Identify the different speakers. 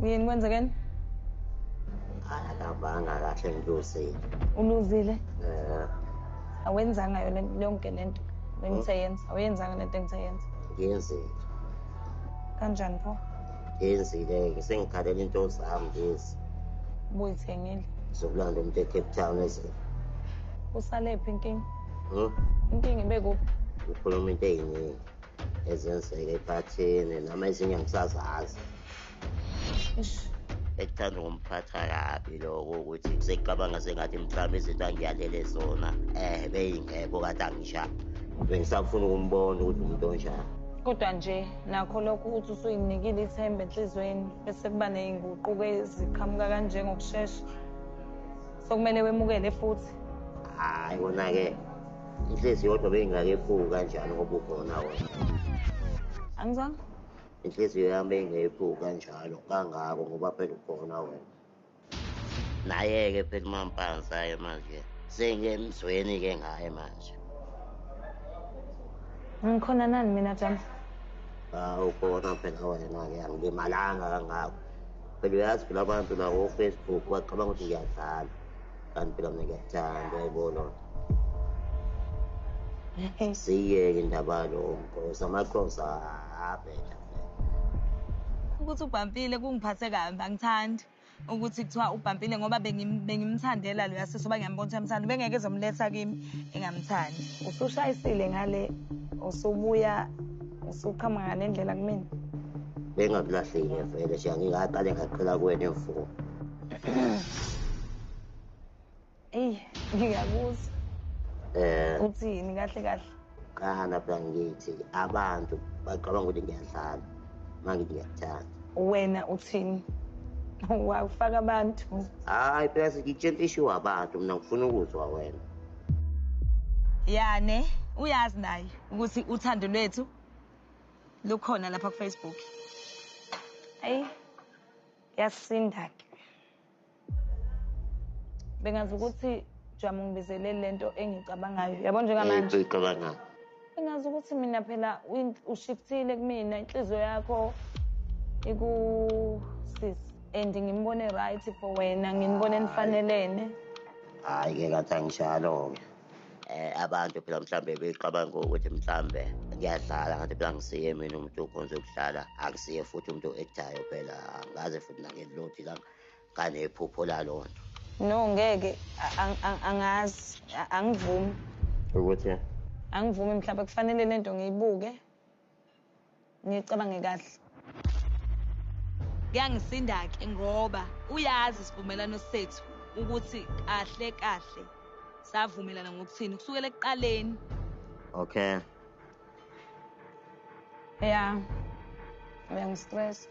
Speaker 1: Yini kwenzekeni?
Speaker 2: Hayi akabanga kahle ngiluzile.
Speaker 1: Uluzile?
Speaker 2: Eh.
Speaker 1: Awenzanga yona yonke lento bengithe yenza. Awuyenzanga lento engithe yenza.
Speaker 2: Ngiyenzile.
Speaker 1: Kanjani pho?
Speaker 2: Ngiyenzile-ke sengikhalela into zami lezi.
Speaker 1: Ubuyithengile.
Speaker 2: Zokulanda umuntu eCape Town ezile.
Speaker 1: Usalephi inkinga?
Speaker 2: Hmm?
Speaker 1: Inkinga ibe kuphi?
Speaker 2: Ukhuluma into ey'ningi ezenzeka ephathini noma ezinye ngisazazi. Ekuthanda ukumphatha kabi lokho ukuthi sekucabanga sengathi mhlawumbe izinto angiyalele zona um beyingekho kade angisha bengisafuna ukumbona ukuthi umuntu onjani.
Speaker 1: Kodwa nje nakho lokhu ukuthi usuyinikile ithemba enhliziyweni bese kuba ney'nguquko eziqhamuka kanje ngokushesha sokumele wemukele futhi.
Speaker 2: Hhayi kona-ke inhliziyo kodwa beyingakephuki kanjalo ngoba ukhona wena.
Speaker 1: Angizwanga.
Speaker 2: Inhliziyo yami beyingephuki kanjalo kangako ngoba phela ukhona wena. Naye-ke phela uMampanza-ke manje sengiyemzweni-ke ngaye manje.
Speaker 1: Ngikhona nani mina Jama?
Speaker 2: Hawu ukhona phela wena-ke angilimalanga kangako. Phela uyazi phela abantu la ko-Facebook bacabanga ukuthi ngiyadlala. Kanti phela mina ngiyakuthanda uyayibona. Siyeke indaba yalowo mxhosa, amaxhosa abheda.
Speaker 1: Ukuthi ubhampile kungiphathe kabi angithandi ukuthi kuthiwa ubhampile ngoba bengimthandela loya sisi oba ngiyambona ukuthi uyamthanda bengeke ezomletha kimi engamthandi. Usushayisile ngale usubuya usuqhamuka ngale ndlela kumina.
Speaker 2: Bengakulahlile vele nje angikaqale ngaqhela kuwena imvumo.
Speaker 1: Eyi ngiyakuzwa.
Speaker 2: Eh
Speaker 1: Uthini kahle kahle?
Speaker 2: Kana phela ngithi abantu bacabanga ukuthi ngiyadlala uma ngithi ngiyakuthanda.
Speaker 1: Wena uthini? Wafaka abantu.
Speaker 2: Hayi phela ngikutshela ishiwo abantu mina ngifuna ukuzwa wena.
Speaker 1: Ya ne uyazi naye ukuthi uthando lwethu lukhona lapha ku-Facebook. Ayi yasinda-ke. Bengazi ukuthi Jamu ngibizelele lento engicabangayo. Yabo njengamanje.
Speaker 2: Uyicabangayo.
Speaker 1: Bengazi ukuthi mina phela ushiftile kumina inhliziyo yakho iku sis and ngimbone right for wena nginibone nifanelene.
Speaker 2: Hayi ke kathi angishalo-ke. Abantu phela mhlambe becabanga ukuthi mhlambe ngiyadlala ngathi phela ngisiye mina umuntu okhonze ukudlala angisiye futhi umuntu o-actayo phela angaze futhi nangelothi la nganephupho lalowo nto.
Speaker 1: No ngeke angazi angivumi.
Speaker 2: Ukuthi?
Speaker 1: Angivumi mhlawumbe kufanele lento ngiyibuke ngicabange kahle. Kuyangisinda-ke ngoba uyazi isivumelwano sethu ukuthi kahle kahle savumelana ngokuthini kusukela ekuqaleni.
Speaker 2: Okay.
Speaker 1: Yeah. Uyangistress,